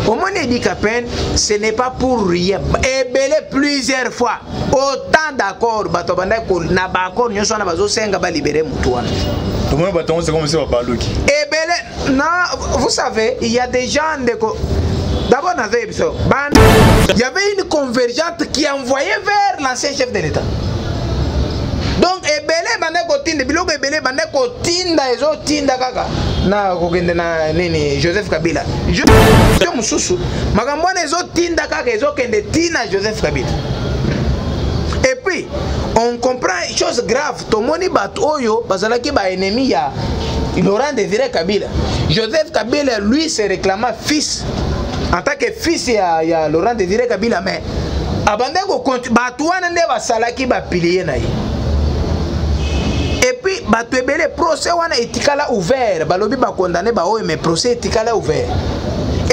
Omoni Eddy Kapend, ce n'est pas pour rien. Ebele plusieurs fois, autant d'accord, bato bandaki na ba accord nyonso wana bazosenga ba libérer mutu wana. Tomoni bato yango, c'est comme si babaluki. Ebele, non, vous savez, il y a des gens ndeko. D'abord, nazoyebisa ban, il y avait une convergente qui envoyait vers l'ancien chef de l'État. Donc ebele bande kotinda biloko, ebele bande kotinda, ezotinda kaka na kokende na nini, Joseph Kabila. Jo mosusu makambo wana ezotinda kaka, ezokende ntina Joseph Kabila. Et puis on comprend chose grave, tomoni bato oyo bazalaki baennemi ya Laurent Désiré Kabila. Joseph Kabila, lui, se réclama fils, en tant que fils ya Laurent Désiré Kabila, mais abandaki bato wana nde basalaki bapilier na ye. Et puis bato ebele, procès wana etikala ouvert, balobi bakondane baoyo, mais procès etikala ouvert.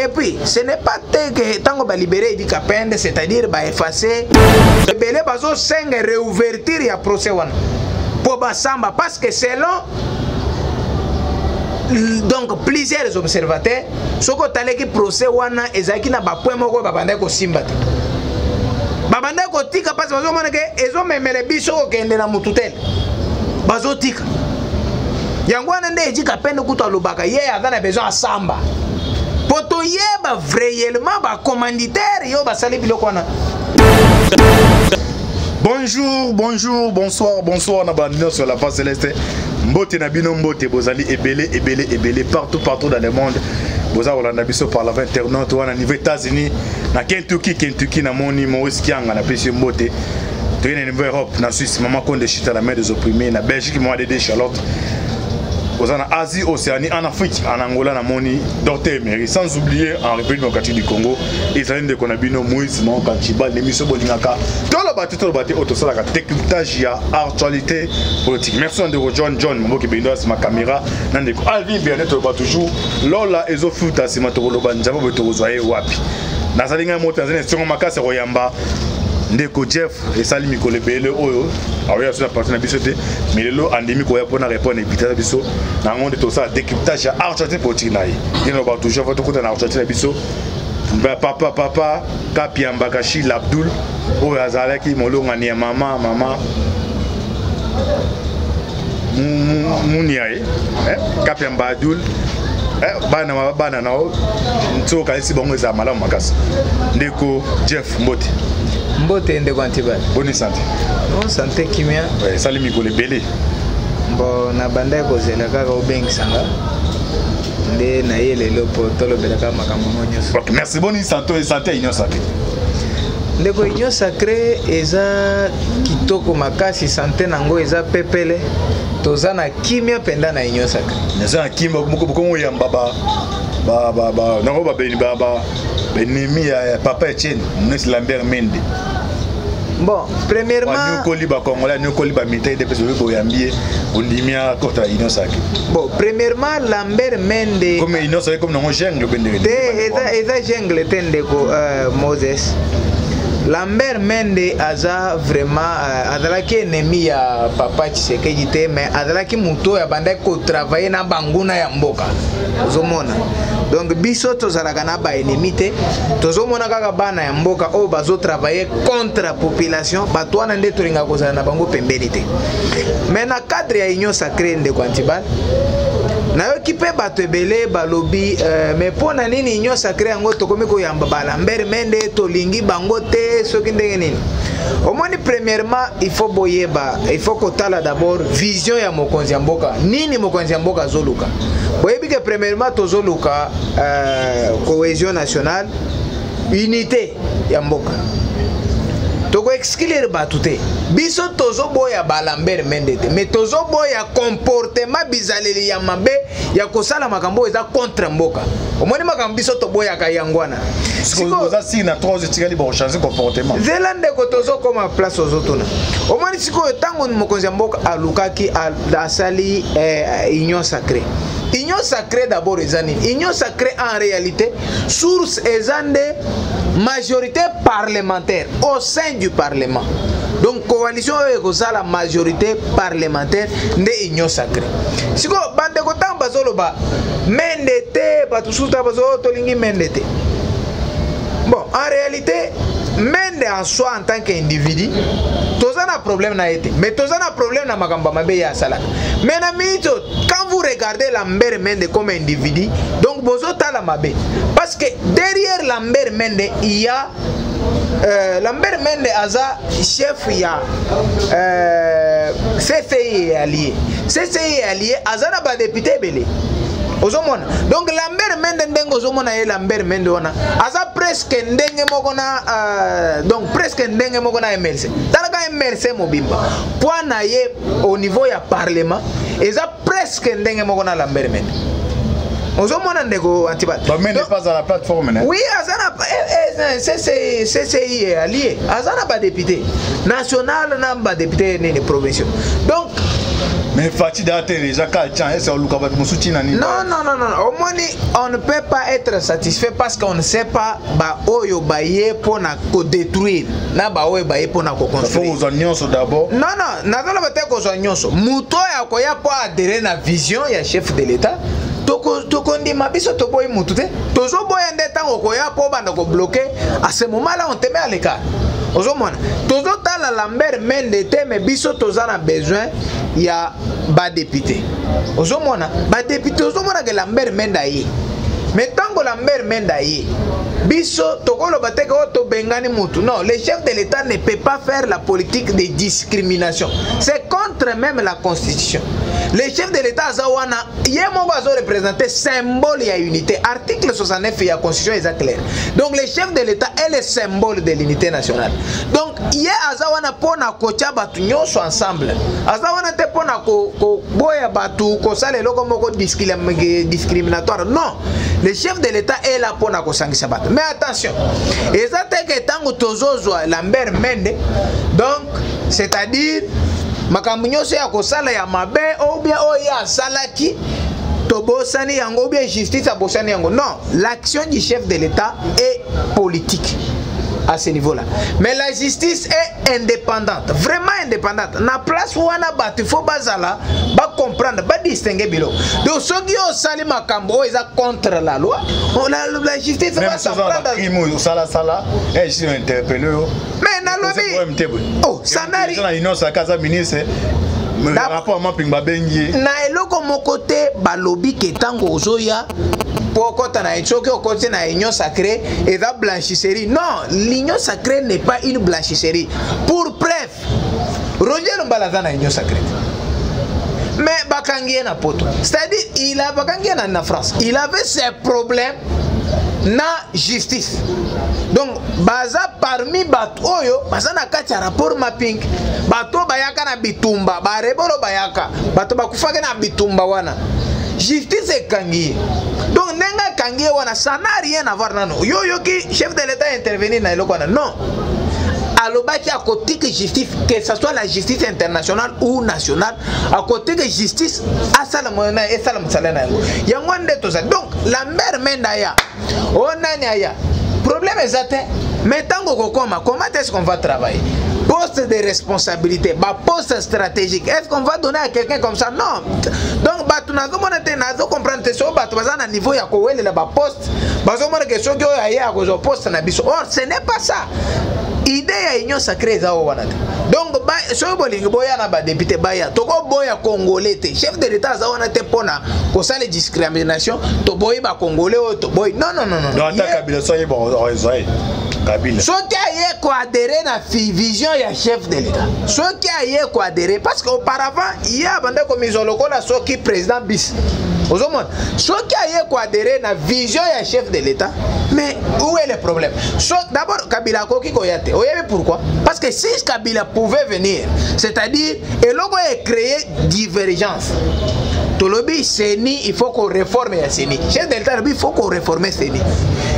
Et puis ce n'est pas te que ntango balibéré Eddy Kapend, c'est-à-dire baefface. Ebele bazosenga réouverture ya procès wana mpo basamba, parce que selon donc plusieurs observateurs, soki otaleki procès wana, ezalaki na bapoint moko oyo babandaki kosimba te, babandaki kotika mpasi. Bazomona ke ezomemele biso kokende na mutu tele, bazotika yango wana. Nde Eddy Kapend kutu alobaka ye aza na besoin asamba mpo toyeba réellement bacommanditaire yo basali biloko wana. Bonjour, bonjour, bonsoir, bonsoir na bandi nyonso ya la Face Céleste. Mbote na bino, mbote. Bozali ebele, ebele, ebele, partout, partout dans le monde. Boza kolanda biso par la internaute wana, niveau États-Unis, na Kentucky, Kentucky, namoni Maurice Kianga, napesi yo mbote. Toye na niveau Europe, na Suisse, Mama Konde Chita, la mère des opprimés, na Belgique, mama Dede Charlotte. Oza na Asie, Océanie, en Afrique, en Angola, namoni Docteur Emery, sans oublier en République démocratique du Congo. Ezali ndeko na bino Moïse Maoka Chibal, l'émission bolingaka toloba te, toloba te, oyo tosalaka décryptage ya actualité politique. Merci na ndeko John John Maboki Bendo nsima caméra, na ndeko Alvin Bernet. Toloba toujours lola ezofuta nsima, tokoloba nzambe boye, tokozwa ye wapi? Nazali ngai moto, nazali na esengo makasi ya koyamba ndeko Jeff. Esali mikolo ebele oyo aoya so na parti na biso te, mais lelo andimi koya mpona répondre invitation na biso. Na yango nde tosala décryptage ya actualité politique na ye. Nde naloba toujours, faut tokota na actualité na biso. Papa, papa Kapiamba Kashil Abdul, oyo azalaki molongani ya mama Munia ye Kapiamba Abdul, bana bana na nso okanisi bango ezala malamu makasi. Ndeko Jeff, mbote. Mbote, ndeko Antibal. Boni santé? Non, santé kimia. Esali mikolo ebele. Bon, na bandaki kozela kaka obengisanga, nde naye lelo mpo tolobelaka makambo ngo nyonso. Ok, merci. Boni santé, santé Union sacrée? Ndeko, Union sacrée eza kitoko makasi, santé nango eza pepele, toza na kimia mpenza na Union sacrée. Eza na kimia moko bokongo oyamba ba nango babeni ba ennemi ya papa Etienne Nesi Lambert Mende. Bon, premièrement, anyokoli bacongolais, anyokoli bamilitaire UDPS, oyo boyambi ye, ondimi akota Union sacrée. Bon, premièrement, Lambert Mende, comme Union sacrée comme nango jungle bendele. Te, eza jungle te, ndeko Moses. Lambert Mende aza vraiment azalaki ennemi ya papa Tshisekedi te, mais azalaki moto oyo abandaki kotravaille na banguna ya mboka. Ozomona, donc biso tozalaka na baennemi te, tozomona kaka bana ya mboka oyo bazotravaille contre population. Bato wana nde tolingaka kozala na bango pembeni te. Mais na cadre ya Union sacrée, ndeko Antibal, nayoki mpe bato ebele balobi mais mpo na nini Union sacrée yango tokomi koyamba baLambert Mende, tolingi bango te, soki ndenge nini? Omoni, premièrement, il faut boyeba, il faut kotala d'abord vision ya mokonzi ya mboka. Nini mokonzi ya mboka azoluka? Boyebi ke premièrement tozoluka cohésion nationale, unité ya mboka. Tokoexclure bato te. Biso tozoboya baLambert Mende te, mais tozoboya comportement, bizaleli ya mabe ya kosala makambo oyo eza contre mboka. Omoni, makambo biso toboyaka yango wana. Oza siki na 3 etikali bakochange comportement? Nzela, ndeko, tozokoma place ozotuna. Omoni, sikoyo ntango mokonzi ya mboka alukaki, asali Union sacrée. Union sacrée d'abord eza nini? Union sacrée, en réalité, source eza nde majorité parlementaire au sein du parlement. Donc coalition oyo ekozala majorité parlementaire nde union sacrée. Sikoyo bandeko, ntango bazoloba Mende te, bato mosusu ta bazo oh, tolingi Mende te. Bon, en réalité, Mende en soi, en tant qu'individu, toza na problème na ye te, mais toza na problème na makambo ya mabe ye asalaka. Mais na minute oyo, quand vous regardez Lambert Mende comme individu, donc bozotala mabe, parce que derrière Lambert Mende il y a Lambert Mende aza chef ya CCI allié. CCI allié aza na badéputé ebele, ozomona. Donc Lambert Mende, ndenge ozomona ye, Lambert Mende wana aza presque ndenge moko na donc presque ndenge moko na MLC. Talaka MLC mobimba, poids na ye au niveau ya parlement eza presque ndenge moko na Lambert Mende. Ozomona, ndeko Antibat? Donc Mende pas à la plateforme, ne? Oui, aza na CCI, CCI allié, aza na badéputé national na badéputé nini provinciaux. Donc Mais Fatshi da te déjà ka tian ese oluka bato mosusu ntina nini? Non, non, non, non, omoni, on ne peut pas être satisfait parce qu'on ne sait pas baoyo baye mpona kodétruire na baoyo baye mpona faut koconstruire. Kozwa nyonso d'abord. Non, non, nazoloba te kozwa nyonso. Moto oyo akoya mpo adhérer na vision ya chef de l'État, tokondima. Biso toboyi mutu te. Tozoboya nde ntango okoya mpo obanda kobloquer. À ce moment là, on te met à l'écart. Ozomona, tozotala Lambert Mende te, mais biso toza na besoin ya badéputé. Ozomona, badéputé, ozomona ke Lambert Mende aye, mais ntango Lambert Mende aye, biso tokoloba te ke oyo tobengani mutu. Non, le chef de l'État ne peut pas faire la politique de discrimination, c'est contre même la constitution. Le chef de l'État aza wana, ye moko azoreprésente symbole ya unité. Article 69 ya constitution eza clair. Donc le chef de l'État est le symbole de l'unité nationale. Donc ye aza wana mpona kotia bato nyonso ensemble. Aza wana te mpona koboya bato, kosala eloko moko discriminatoire. Non, le chef de l'État est là mpona kosangisa bato. Mais attention, eza te ke ntango tozozwa Lambert Mende, donc c'est-à-dire makambo nyonso ya kosala ya mabe ou bien oyo ye asalaki, tobosani yango, ou bien justice abosani yango. Non, l'action du chef de l'État est politique à ce niveau-là, mais la justice est indépendante, vraiment indépendante. Na place wana, bato il faut bazala bacomprendre, badistingue biloko. Donc soki osali makambo oyo eza contre la loi, la justice va s'en prendre. Crime oyo osalasala, justice interpellé yo. Mais nalobi, oh, sanari na union saka, aza ministre, rapport mapping babengi ye. Na eloko moko te balobi ke ntango ozoya mpo okɔta na, soki okɔti na union sacrée, eza blanchisserie. Non, l'union sacrée n'est pas une blanchisserie. Pour preuve, Roger Lumbala aza na union sacrée, mais bakangi ye na poto, c'est-à-dire il a bakangi ye na France. Il avait ses problèmes na justice. Donc baza parmi bato oyo baza na kati ya rapport mapping, bato bayaka na bitumba, barebolo bayaka, bato bakufaki na bitumba wana, justice ekangi ye. Donc ndenge akangi ye wana, ça n'a rien à voir nano yo oyoki chef de l'État intervenir na eloko wana. Non, alobaki akotika justice, que ce soit la justice internationale ou nationale, akotika justice asala esala mosala na yango. Yango nde tozali. Donc Lambert Mende aya, o nani aya, problème eza te. Mais ntango kokoma, comment est-ce qu'on va travailler? Poste de responsabilité, baposte stratégique, est-ce qu'on va donner à quelqu'un comme ça? Non. Donc bato nazomona te, nazocomprendre te soki bato baza na niveau ya kowelela baposte, bazomona ke soki oyo aye akozwa poste na biso. Or ce n'est pas ça. Idée ya union sacrée eza oyo wana te. Donc soki bolingi boya na badéputé, baya. Tokoboya congolais te. Chef de l'État aza wana te mpona kosala discrimination, toboyi bacongolais oyo, toboyi. Non, non, non, non. Donc ata Kabila so ayeba, ozwa ye Kabila. Soki aye koadhérer na vision ya chef de l'État, soki aye koadhérer, parce que auparavant ye abanda komizwa lokola soki président bis. Ozomona, soki aye koadhérer na vision ya chef de l'État, mais où est le problème? So, d'abord Kabila akoki koya te. Oyebi pourquoi? Parce que si Kabila pouvait venir, c'est-à-dire eloko ecréer divergence. Tolobi CENI, il faut qu'on réforme ya CENI. Chef de l'État alobi il faut qu'on réforme CENI,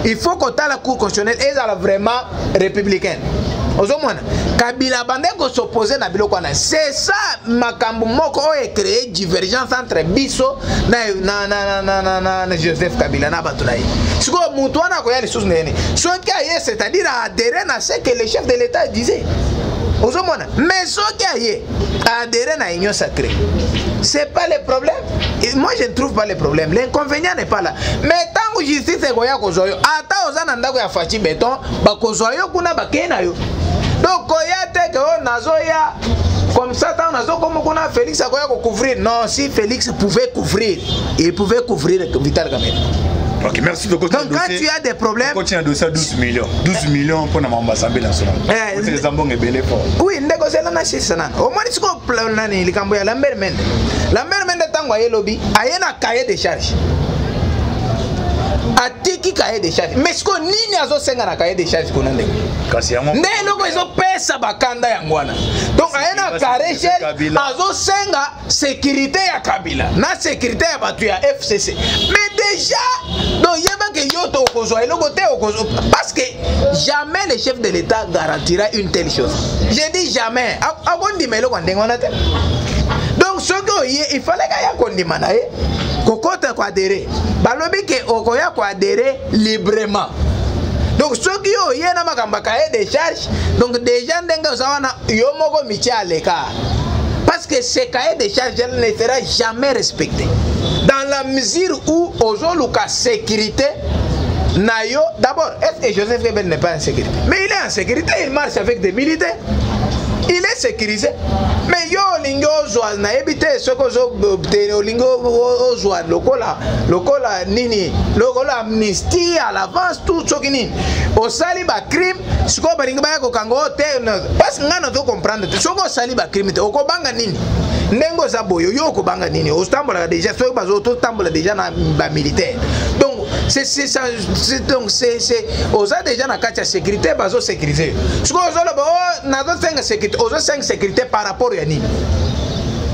il faut kotala cour constitutionnelle ezala vraiment républicaine. Ozomona, Kabila bande kos'opposer na biloko wana. C'est ça makambo moko oyo ecréer divergence entre biso na Joseph Kabila na bato na ye. Sikoyo motu wana akoya lisusu ndenge? Soki aye, c'est-à-dire adhérer na ce que le chef de l'État disait. Ozomona, mais soki aye adhérer na Union sacrée, c'est pas le problème. Et moi, je ne trouve pas le problème, l'inconvénient n'est pas là. Mais ntango justice ekoya kozwa yo, ata oza na ndako ya Fatshi Béton, bakozwa yo kuna, bakei na yo. Donc koya te ke oyo nazoya comme ça, ntango nazokoma kuna, Félix akoya kocouvrir. Non, si Félix pouvait couvrir, il pouvait couvrir Vital Kamerhe. Ok, merci de Donc quand tu as des problèmes, Continue un dossier à 12 millions. 12 millions pour l'Assemblée nationale. Eh, C'est les ambons ebele fort. Oui, ndeko, zela na sisa nana. Omoni sikoyo nani, likambo ya Lambert Mende. Lambert Mende, ntango aye lobi, aye na cahier de charge, atiki cahier de charge. Mais sikoyo nini azosenga na cahier de charge kuna, ndeko? Kasi yango Nde eloko ezopesa bakanda yango wana. Donc aye na cahier charge, Kabila. azosenga sécurité ya Kabila na sécurité ya bato ya FCC. Mais déjà, donc yebake yo to okozwa eloko te, okozwa, parce que jamais le chef de l'État garantira une telle chose. Je dis jamais. Akondima eloko ya ndenge wana te. Donc soki oye, il fallait kaya kondima na ye kokota koadhérer. Balobi ke okoya koadhérer librement. Donc soki yo oye na makambo ya cahier de charge, donc déjà ndenge oza wana, yo moko mitie à l'écart, parce que ce cahier de charge ne sera jamais respecté dans la mesure où ozoluka sécurité na yo. D'abord, est-ce que Joseph Kabila n'est pas en sécurité? Mais il est en sécurité, il marche avec des militaires, il est sécurisé. Mais yo olingi ozwa, nayebi te soki ozoobtenir, olingi ozwa lokola nini, lokola amnistie à l'avance, tout soki nini, osali bacrime, sikoyo balingi baya kokanga oyo te. Parce que ngai nazo comprendre te, soki osali bacrime te, okobanga nini? Ndenge oza boye, yo okobanga nini? Otambolaka déjà, soki bazototambola déjà na bamilitaire, donc c'est donc c'est oza déjà na kati ya sécurité, bazosécuriser. Sikoyo ozoloba o nazosenga sécurité, ozosenga sécurité par rapport ya nini?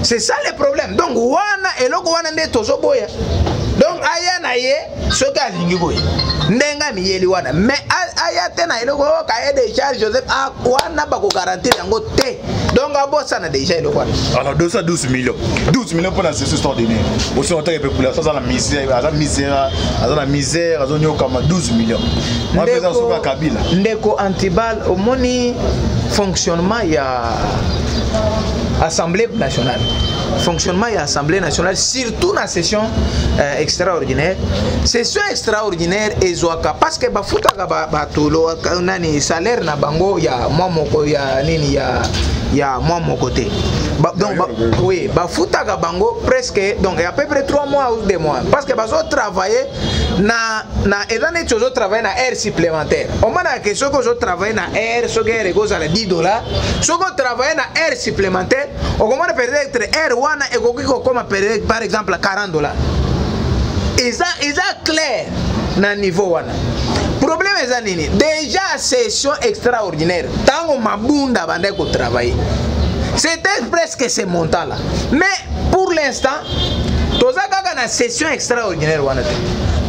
C'est ça le problème. Donc wana eloko wana nde tozoboya. Donc aya na ye soki alingi boye ndenge amiyeli wana, mais aya te na eloko oyo cahier de charge Joseph wana, bakogarantir yango te. Donc abosana déjà eloko wana. Alors 212 millions, 12 millions pour la session extraordinaire aussi, en tant que population aza na misère, aza misère, aza na misère, azonyokama. 12 millions moi mpenza soki Kabila. Ndeko Antibal, omoni fonctionnement ya Assemblée nationale, fonctionnement ya Assemblée nationale, surtout na session extraordinaire. Session extraordinaire ezwaka parce que bafutaka bato nani, salaire na bango ya mwa moko ya nini, ya mwa moko te. Donc oui, bafutaka bango presque, donc à peu près 3 mois ou 2 mois, parce que bazotravailler na eza neti ozotravailler na heure supplémentaire. Omonaka ke soki ozotravailler na heure, soki heure ekozala 10 $, soki otravailler na heure supplémentaire, okomona peut-être heure wana ekoki kokoma par exemple 40 $. Eza clair na niveau wana. Problème eza nini? Déjà session extraordinaire, ntango Mabunda bandaki kotravailler, c'était presque ce montant là. Mais pour l'instant toza kaka na session extraordinaire wana te.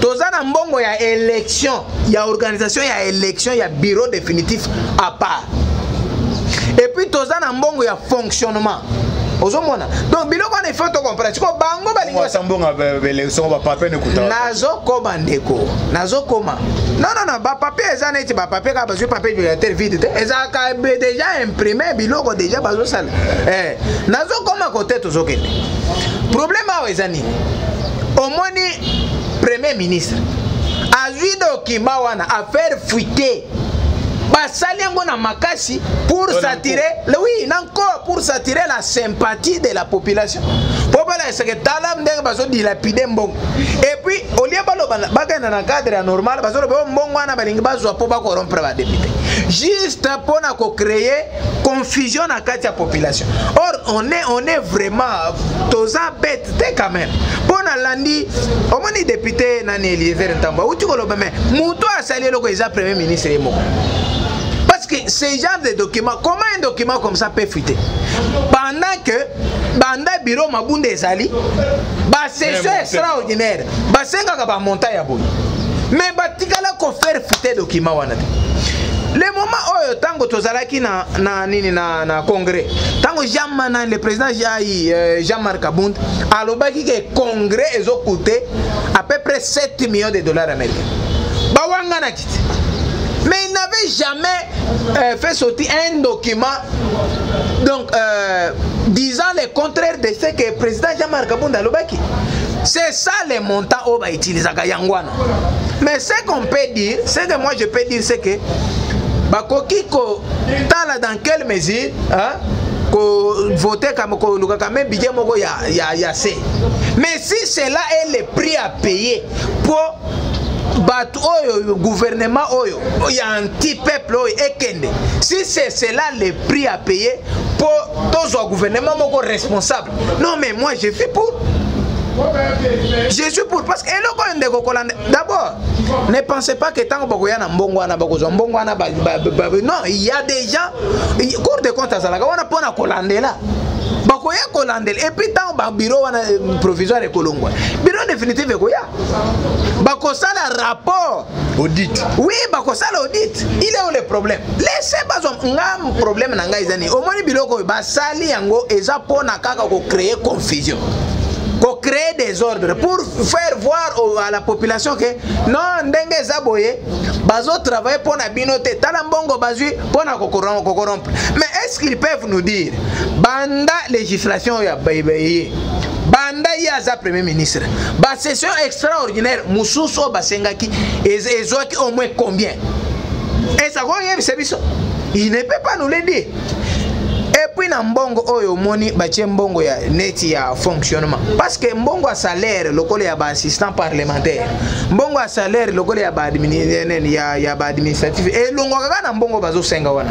Toza na mbongo ya élection, ya organisation ya élection ya bureau définitif à part, et puis toza na mbongo ya fonctionnement. Ozomona, donc biloko wana, il faut tocomprendre. Sikoyo bango balingi mbongo élection, bapapier nekuta. Nazokoma, ndeko, nazokoma. Non, non, non, bapapier eza neti bapapier kaka, bazwi papier budgétaire vide te, ezalaka déjà imprimé, biloko déjà bazosala. Nazokoma kote tozokende. Problème awa eza nini? Omoni premier ministre azwi document wana, affaire fuite, basali yango na makasi pour s'attirer, oui, encore pour s'attirer la sympathie de la population, po balakisaka tala ndenge bazodilapider mbongo. Et puis au lieu baloba, bakenda na cadre ya normal, bazoloba oyo mbongo wana balingi bazwa mpo bacorrompre badéputé, juste mpona kocréer confusion na kati ya population. Or on est vraiment, toza bête te quand même. Mpo nalandi, omoni député nani, Eliezer Ntambwe, auti koloba, mais moto asali eloko eza premier ministre ye moko, parce que ce genre de document, comment un document comme ça peut fuiter pendant que banda bureau Mabunda ezali, basession extraordinaire basengaka bamontant ya boye, mais batikala kofaire fuiter document wana te? Le moment oyo ntango tozalaki na nini, na congrès, ntango Jean Mana, le président Jai, Jean-Marc Kabund alobaki ke congrès ezocoûter à peu près 7 millions de dollars américains, bawanganaki te. Mais il n'avait jamais fait sortir un document donc disant le contraire de ce que président Jean-Marc Kabund alobaki. C'est ça le montant oyo bautilisaka yango wana. Mais ce qu'on peut dire, ce que moi je peux dire, c'est que bakoki kotala dans quelle mesure, hein, kovote koluka quand même budget moko ya se. Mais si cela est le prix à payer pour bato oyo, gouvernement oyo ya anti peuple oyo ekende, si c'est cela le prix à payer pour tozwa gouvernement moko responsable, non mais moi je suis pour, je suis pour. Parce que eloko oyo, ndeko, kolanda d'abord, ne pensez pas que ntango bakoya na mbongo wana, bakozwa mbongo wana non, il y a des gens, Cour de compte azalaka wana mpona kolandela, bakoya kolandela. Et puis ntango babureau wana provisoire ekolongwa, bureau définitive ekoya, bakosala rapport. Audit. Oui, bakosala audit. Il est où le problème? Laissez bazwa. Nga problème na ngai eza nini? Omoni biloko oyo basali yango eza mpona kaka kocréer confusion, créer des ordres pour faire voir à la population que non, ndenge eza boye, bazotravaille mpo na bino te, tala mbongo bazwi mpo na kocorrompre. Mais est ce qu'ils peuvent nous dire, banda législation oyo ye, banda ye aza premier ministre, basession extraordinaire mosusu oyo basengaki ezwaki au moins combien? Eza koyebisa biso? Il ne peut pas nous le dire. Et puis na mbongo oyo omoni batie, mbongo ya neti ya fonctionnement, parce que mbongo ya salaire lokola ya baassistant parlementaire, mbongo ya salaire lokola ya baadministratif elongwaka kaka na mbongo bazosenga wana.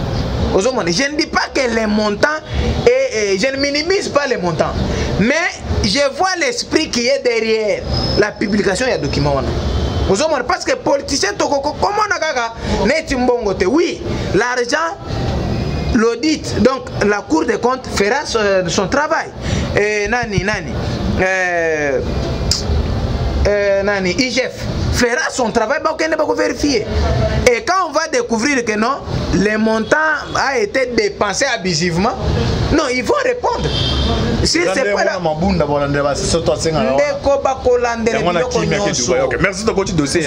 Ozomona, je ne dis pas que les montants et je ne minimise pas les montants, mais je vois l'esprit qui est derrière la publication ya document wana. Ozomona, parce que politicien tokoko komona kaka neti mbongo te. Oui, l'argent, l'audit, donc la Cour des comptes fera son travail. Et nani, IGF fera son travail, bakende bako vérifier. Et quand on va découvrir que non, le montant a été dépensé abusivement, non, ils vont répondre. Si c'est pas là, Mabunda balandela basession to asenga. Ndeko, bakolandela biloko nyonso. Merci. Tokoti dossier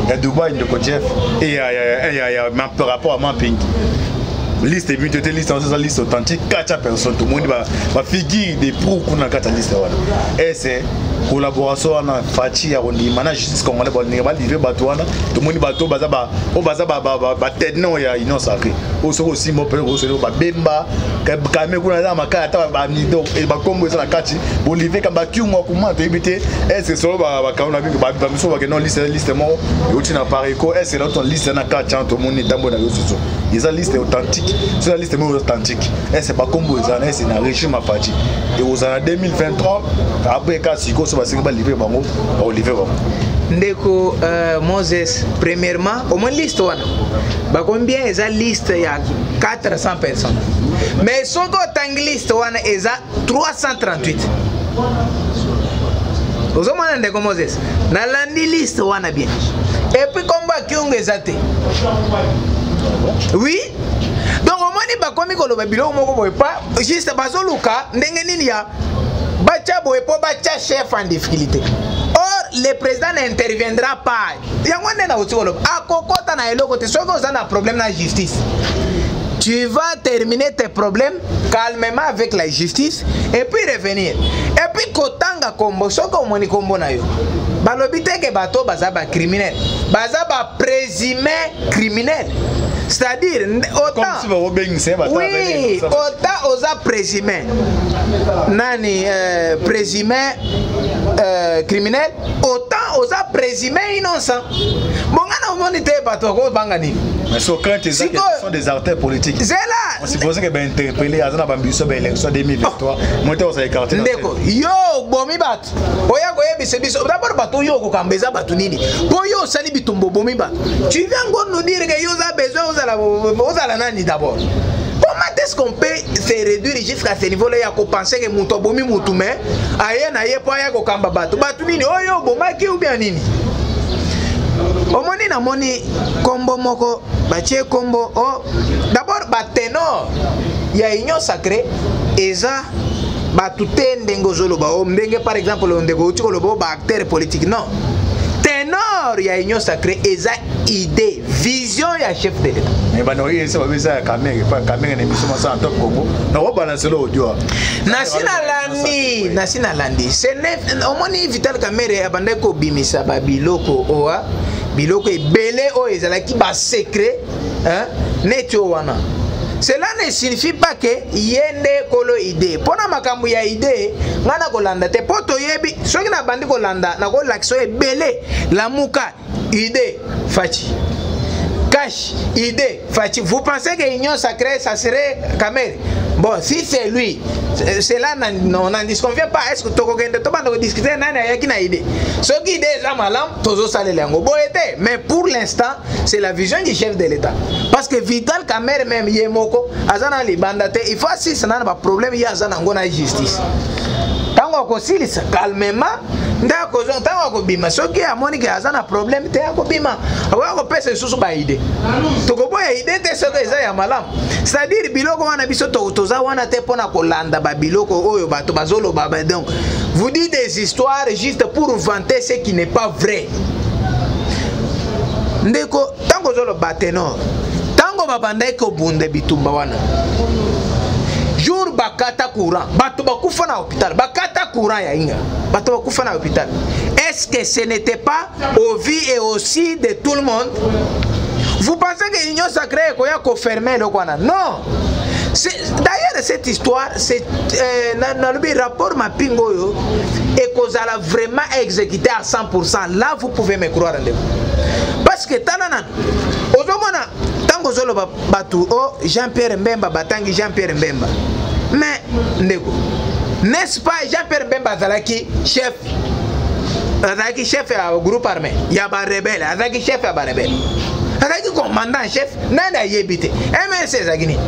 ya Dubai, ndeko Jeff, et ya par rapport à Mapping, liste ebimi te, liste wana eza liste authentique kati ya personne. Tomoni bafigure de proue kuna na kati ya liste wana. Ese collaboration wana Fatshi ya kondima na justice congolais, balinga balivre bato wana. Tomoni bato baza oyo baza batenor ya Union sacrée, oyo soki osimba mpe osoli babemba kame kuna eza makala, ata bamido bakombo eza na kati. Bolivre ka bakiungu akuma, toyebi te est-ce solo bakango na bingo bamiso bakende liste moko euti na Apareco. Est-ce na liste na kati wana tomoni etambo na yo susu eza liste authentique? So eza liste moko authentique, est-ce bakombo eza na, est-ce na régime ya Fatshi ekozala na 2023 après ka sikoyo so basengi balivre bango, bakolivre bango? Ndeko Moses, premièrement, au moins liste wana bakomi bien, eza liste ya 400 personnes, mais soki otangi liste wana eza 338. Ozomona, ndeko Moses, nalandi liste wana bien, et puis kombo ya Kiungo eza te. Oui, donc omoni bakomi koloba biloko moko boye pa juste bazoluka ndenge nini ya batya boye mpo batya chef en difficulté. Or le président n'interviendra pas. Yango nde nauti koloba, akokota na eloko te. Soki oza na problème na justice, tu vas terminer tes problèmes calmement avec la justice et puis revenir. Et puis kotanga kombo, soki omoni kombo na yo, balobi te ke bato baza bacriminel, baza baprésumé criminel, c'est-à-dire autant Comme si babengisa ye. Oui, autant oza présumé nani, présumé criminel, autant oza présumé innocent. Bonga na omoni te bato bakobanga nini? Mais so crainte eza que ce sont des acteurs politiques. Zela. On suppose que bainterpellé aza na bambiso baélection 2023, mo te kozala écarté. Ndeko, yo obomi bato, oya koyebisa biso d'abord bato yo okokamba eza bato nini? Mpo yo osali bitumba, obomi bato, tu viens encore nous dire que yo oza besoin ozala nani d'abord? Comment est-ce qu'on peut se réduire jusqu'à ce niveau-là ya kopenser que moto abomi mutu, mais aye na ye mpo aya kokamba bato? Bato nini oyo obomaki ou bien nini? Omoni, namoni kombo moko batie kombo o d'abord baténor ya Union sacrée eza bato te ndenge ozoloba o ndenge par exemple ndeko outi koloba o baacteur politique. Non, ténor ya Union sacrée eza idée, vision ya chef de l'État. Mais bano ye se babeza ya Kamerhe, pa Kamerhe na émission masala Top Congo na kobalancer le audio. Nasi nalandi, nasi nalandi. Ce n'est, omoni, Vital Kamerhe abandaki kobimisa babiloko oa, biloko ebele oyo ezalaki basecret, hein, neti oyo wana. Cela ne signifie pas que ye nde kolo idée. Mpona makambo ya idée, ngai na kolanda te, mpo toyebi soki nabandi kolanda, nakolakisa oyo ebele. Lamuka, idée Fatshi. CACH, idée Fatshi. Vous pensez que Union sacrée, ça serait Kamerhe? Bon, si c'est lui, cela, on n'en disconvient pas. Est ce que tokokende tobanda kodiscuter nani ayaki na idée? Soki idée eza malamu, tozosalela yango boye te. Mais pour l'instant, c'est la vision du chef de l'État, parce que Vital Kamerhe même, ye moko aza na libanda te. Il faut asilisa nana baproblème ye aza nango na justice. Ntango akosilisa calmement nde akozwa, ntango akobima, soki amoni ke aza na problème te, akobima, akoya kopesa lisusu baidées. Tokoboya idée te soki eza ya malamu. C'est-à-dire biloko wana, biso toza wana te mpona kolanda babiloko oyo bato bazoloba. Donc vous dites des histoires juste pour vanter ce qui n'est pas vrai. Ndeko, ntango ozoloba ténor, ntango babandaki kobunda bitumba wana, jour bakata courant, bato bakufa na hôpital. Bakata courant ya Inga, bato bakufa na hôpital. Est-ce que ce n'était pas au vu et aussi de tout le monde? Vous pensez que Union sacrée ekoya kofermer eloko wana? Non. D'ailleurs, cette histoire, c'est nalobi rapport mapping oyo ekozala vraiment exécuté à 100%. Là, vous pouvez me croire, ndeko, parce que tala nanu, ozomona ntango ozoloba bato o Jean Pierre Mbemba, batangi Jean Pierre Mbemba. Mais ndeko, n'est-ce pas Jean Pierre Mbemba azalaki chef, azalaki chef ya groupe armé ya barebelles, azalaki chef ya barebelles, azalaki commandant chef? Nani ayebi te MLC ezalaki nini?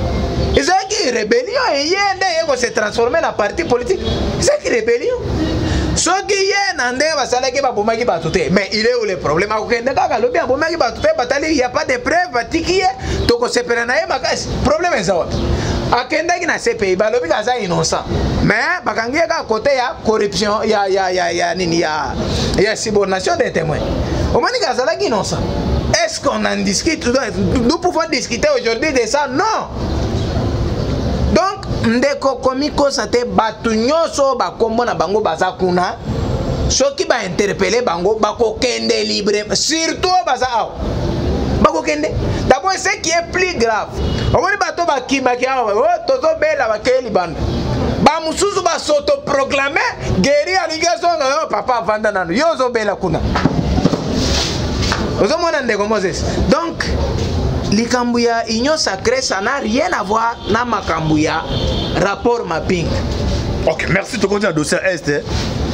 Ezalaki rébellion. Eye nde eye kose transformer na parti politique. Ezalaki rébellion. Soki ye na ndenge basalaki, babomaki bato te, mais il est où le problème? Akokende kaka, alobi abomaki bato te, batali, y a pas de preuve, batiki ye, tokosepela na ye makasi. Problème eza wapi? Akendaki na CPI, balobi aza innocent, mais bakangi ye kaka côté ya corruption, ya nini, ya subornation des témoins. Omoni ke azalaki innocent. Est-ce qu'on en discute? Nous pouvons discuter aujourd'hui de ça? Non. Donc ndeko, komikosa te. Bato nyonso oyo bakombo na bango baza kuna, soki bainterpeller bango, bakokende libre. Surtout oyo baza awa, bakokende. D'abord, ce qui est plus grave, omoni bato bakimaki awa, oyo tozobela, bakei libanda, bamosusu bas'autoproclamer guéri, alingi azonga. Yo papa, avanda nanu, yo ozobela kuna. Ozomona, ndeko Moses? Donc likambo ya Union sacrée, ça n'a rien à voir na makambo ya rapport mapping. Ok, merci. Tokonti na dossier Est.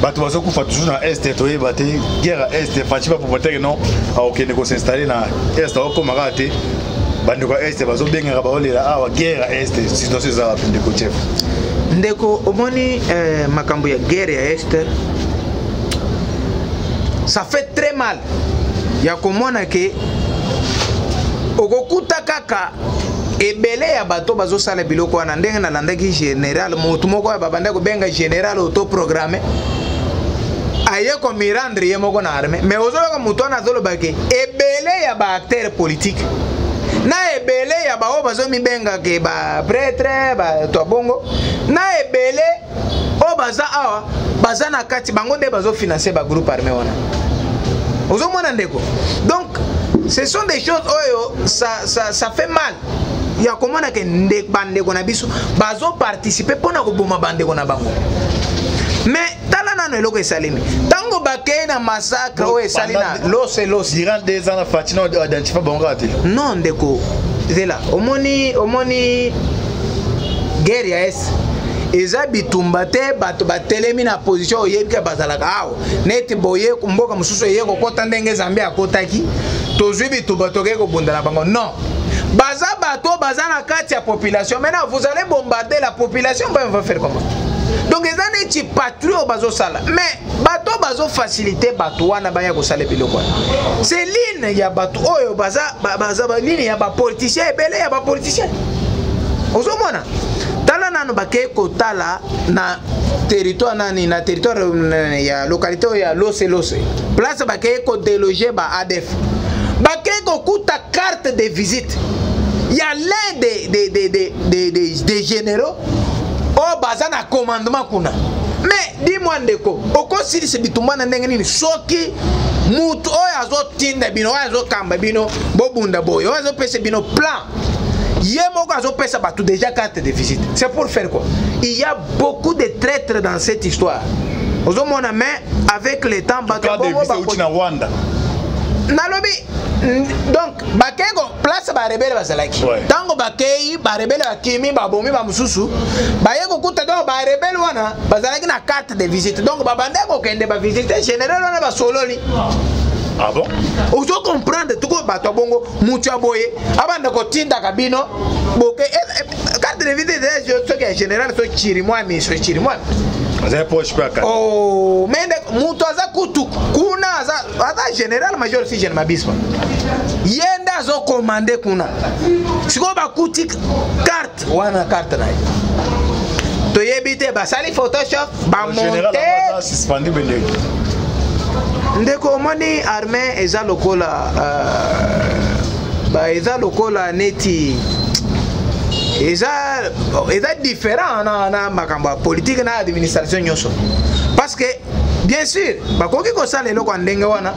Bato bazokufa toujours na Est. Toyeba te guerre ya Est. Fatshi bapopoteke non, akokende kos'installer na Est, akokoma kaka te. Bandeko ya Est bazobengaka, baolela awa. Guerre ya Est, situation eza wapi, ndeko Chef? Ndeko, omoni, makambo ya guerre ya Est, ça fait très mal ya komona ke okokuta kaka ebele ya bato bazosala biloko wana. Ndenge nalandaki général, motu moko oyo babanda kobenga général autoproclamé, aye komirendre ye moko na armée, mais ozoyoka motu wana azoloba ke ebele ya baacteur politique na ebele ya baoyo bazomibengake baprêtre, bato ya bongo, na ebele oyo baza awa, baza na kati, bango nde bazofinancer bagroupe armé wana. Ozomona, ndeko? Donc ce sont des choses oyo ça fait mal ya komona ke bandeko na biso bazoparticiper mpona koboma bandeko na bango. Mais tala nano eloko esalemi ntango bakei na massacre oyo esali na Lose Lose. Durant 2 ans na Fatshi na identifier bango kaka te. Non, ndeko, zela. Omoni, guerre ya Est eza bitumba te. Bato batelemi na position, oyebi ke bazalaka awa neti boye, mboka mosusu eye kokɔta ndenge Zambie akɔtaki, tozwi bitumba, tokei kobunda na bango. Non, baza bato baza na kati ya population. Maintenant, vous allez bombarder la population, on va faire comment? Donc eza neti patrouille oyo bazosala, mais bato bazofaciliter bato wana baya kosala biloko wana, c'est ligne ya bato oyo baza ligne ya bapoliticien, ebele ya bapoliticien. Ozomona, tala nano, bakei kotala na territoire nani, na territoire ya localité oyo ya Lose Lose, place bakei kodéloger ba ADF, bakei kokuta carte de visite ya l'un des généraux oyo baza na commandement kuna. Mais dis-moi, ndeko, okosilisa bitumba na ndenge nini soki mutu oyo azotinda bino, oyo azokamba bino bobunda boye, oyo azopesa bino plan, ye moko azopesa bato déjà carte de visite? C'est pour faire quoi? Il y a beaucoup de traîtres dans cette histoire, ozomona. Mais avec le temps, bato bongo na Rwanda. Nalobi donc bakei ko place barebelles bazalaki. Ntango bakei, barebelles bakimi, babomi bamosusu, baye kokuta donc barebelles wana bazalaki na carte de visite. Donc babande kokende bavisite général wana, basololi. Ah bon? Ozo comprendre tuko bato ya bongo, mutu ya boye abanda kotindaka bino boke carte de visite, soki ya général, so Chirimwami, so Chirimwami. Azali proche mpe akati. Oh, mais mutu aza kutu kuna, aza général major si je ne m'abuse pas, ye nde azokomande kuna. Sikoyo bakuti carte wana, carte na ye, toyebi te basali Photoshop, bamonte. Suspendu bendeki. Ndeko, omoni, armée eza lokola eza lokola neti eza différent na makambo ya politique na administration nyonso, parce que bien sûr bakoki kosala eloko ya ndenge wana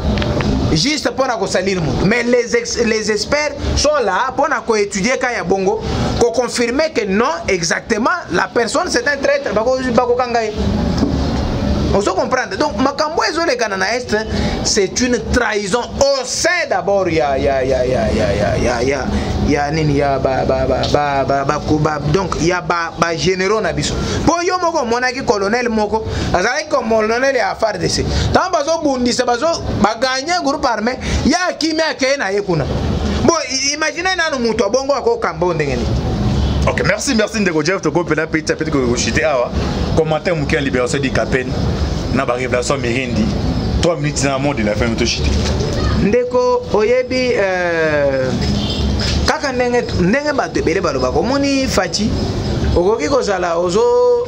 juste mpona kosalire motu, mais les experts sont là mpona koétudier ka ya bongo, koconfirmer que non, exactement, la personne, c'est un traître, bakokanga ye. Ozo comprendre? Donc makambo ezolekana na Est, c'est une trahison au sein d'abord ya nini, ya ba ba ba ba ba ba ba donc ya ba généraux na biso. Mpo yo moko omonaki colonel moko azalaki colonel ya FARDC, ntango bazobundisa, bazo baganye groupe armé, ya akimi, akeye na ye kuna. Bon, imagine nanu moto abongo akokamba o ndenge nini? Ok, merci, merci ndeko Jeff. Tokopela mpe tia pete koshite awa. Commentaire moke ya libération Eddy Kapend na barévélation Mirindi, 3 minutes na mot de la fin, toshite. Ndeko, oyebi, kaka ndenge bato ebele balobaka, omoni, Fatshi, okoki kozala ozo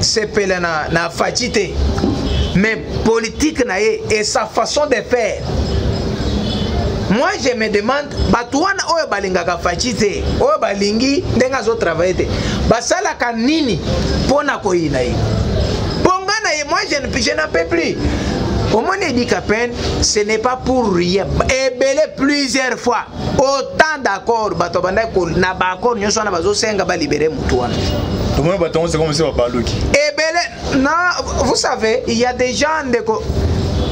sepela na Fatshi te, mais politique na ye et sa façon de faire, moi je me demande, bato wana oyo balingaka Fatshi te, oyo balingi ndenge azotravaille te, basalaka nini mpo na koyina ye? Mpo nga na ye, moi je n'en peux plus. Omoni, Eddy Kapend, ce n'est pas pour rien, ebele plusieurs fois, autant d'accord, bato bandaki na baaccord nyonso wana, bazosenga balibérer motu wana. Tomoni bato yango, c'est comme si babaluki. Ebele na, vous savez, il y a des gens, ndeko,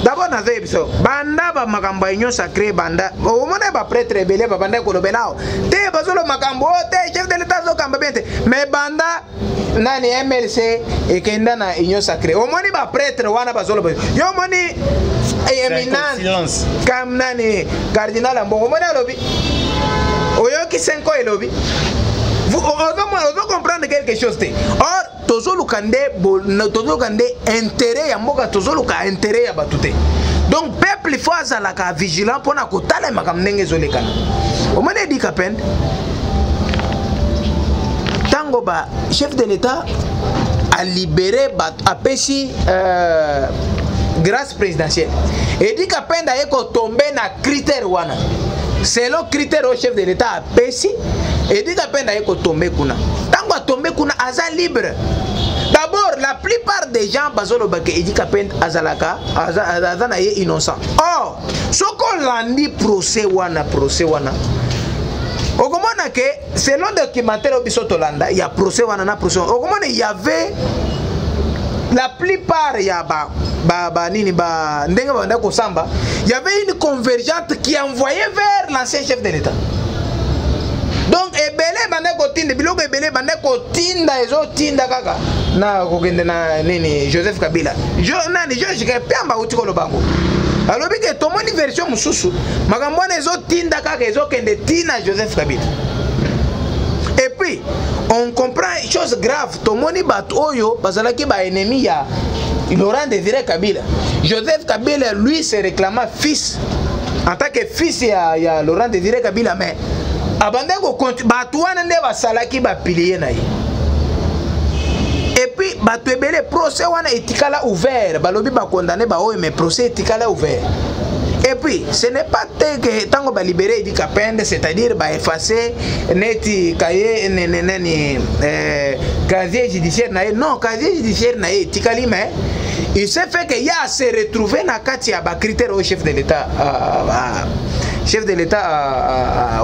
d'abord nazoyebi biso banda bamakambo ya Union sacrée, banda omona baprêtre ebele babanda kolobela awa te, bazoloba makambo oyo te, chef de l'État azokamba bien te. Mais banda nani, MLC ekenda na Union sacrée, omoni baprêtre wana bazoloba. Yo omoni éminent silence. Kam nani, cardinal Ambongo, omoni alobi, oyoki senko elobi, ozo comprendre quelque chose te. Or tozoluka nde intérêt ya mboka, tozoluka intérêt ya bato te. Donc peuple, il faut azalaka vigilant mpona kotala makambo ndenge ezolekana. Omoni, Eddy Kapend, ntango ba chef de l'État alibéré bato, apesi grâce présidentielle, Eddy Kapend aye kotombe na critère wana. Selon critère oyo chef de l'État apesi, Eddy Kapend aye kotombe kuna. Ntango atombe kuna, aza libre. D'abord, la plupart des gens bazolobaka Eddy Kapend azalaka aza na ye innocent. Or soki olandi procès wana, okomona ke selon documentaire oyo biso tolanda ya procès wana, na procès wana okomona y avait la plupart ya ba nini, ba ndenge babanda kosamba, y avait une convergente qui envoyait vers l'ancien chef de l'État. Donc ebele banda kotinda biloko, ebele banda kotinda, ezotinda kaka na kokende na nini, Joseph Kabila. Nani, George Piamba auti koloba yango, alobi ke tomoni version mosusu, makambo wana ezotinda kaka, ezokende ntina Joseph Kabila. Et puis on comprend chose grave, tomoni bato oyo bazalaki baennemi ya Laurent Désiré Kabila. Joseph Kabila, lui, se réclama fils, en tant que fils ya Laurent Désiré Kabila, mais abandaki bato wana nde basalaki bapilier na ye. Et puis Bato ebele, procès wana etikala ouvert. Balobi bakondane baoyo, mais procès etikala ouvert. Et puis ce n'est pas te que ntango balibere Eddy Kapend, c'est-à-dire baefface neti kaye nani, casier judiciaire na ye. Non, casier judiciaire na ye etikali, mais il s'est fait que ye ase retrouver na kati ya bacritère oyo chef de l'État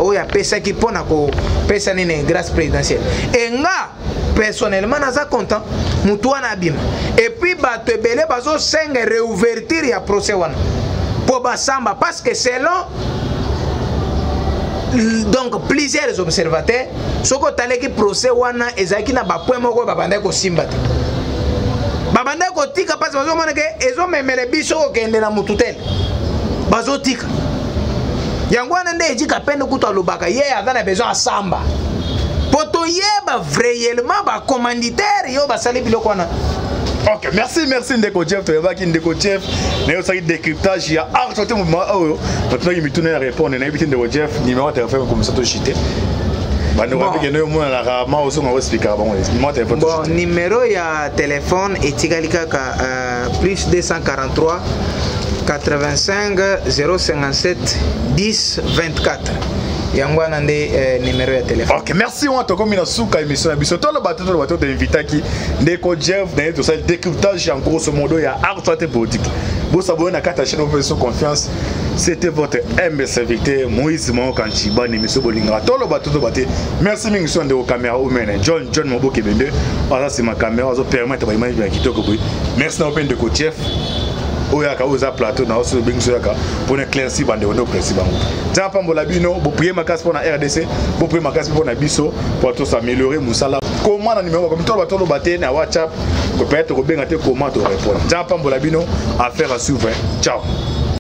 oyo apesaki mpona kopesa nini, grâce présidentielle. E nga personnellement naza content mutu wana abima. Et puis bato ebele bazosenga réouverture ya procès wana mpo basamba, parce que selon donc plusieurs observateurs, soki otaleki procès wana, ezalaki na bapoint moko oyo babandaki kosimba te, babandaki kotika mpasi. Bazomona ke ezomemele biso kokende na mutu tele, bazotika yango wana. Nde Eddy Kapend kutu alobaka ye aza na besoin asamba mpo toyeba réellement bacommanditaire yo basali biloko wana. Ok, merci, merci ndeko Jeff. Toyebaki ndeko Jeff naye osaki décryptage ya actualité mouvement oyo batunaki mituna ya répondre. Nayebi te, ndeko Jeff, numéro ya téléphone komisa toshite bandeko. Bon. Abikende omonanaka ma ozonga oexplikaka bango numéro ya téléphone. Bon, toshite. Numéro ya téléphone etikali kaka plus 243 85 057 10 24. Yango wana nde numéro ya téléphone. Ok, merci. Wana tokomi na suka émission na biso Toloba te. Toloba te, toinvitaki ndeko Jeff na ye, tosali décryptage en grosso modo ya actualité politique. Bosabone na kati ya chaîne opesa confiance. C'était votre humble serviteur Moïse Maokanchi. Bana émission bolingaka Toloba te, Toloba te. Merci mingi so ndeko caméra omene John John Moboke Bende aza nsima caméra, azopermettre baimage ya kitoko boye. Merci na yo mpe ndeko Jeff oyo yaka oyo eza plateau na oso obengi so yaka mpona éclairci bandeko nde oéclairci bango. Nzambe apambola bino. Boprier makasi mpona RDC, boprier makasi mpona biso mpo tosaméliorer mosala. Koma na numéro bakomi Toloba, Toloba te na WhatsApp, peut-être kobenga te, koma torépondre. Nzambe apambola bino. Affaire à suivre. Ciao.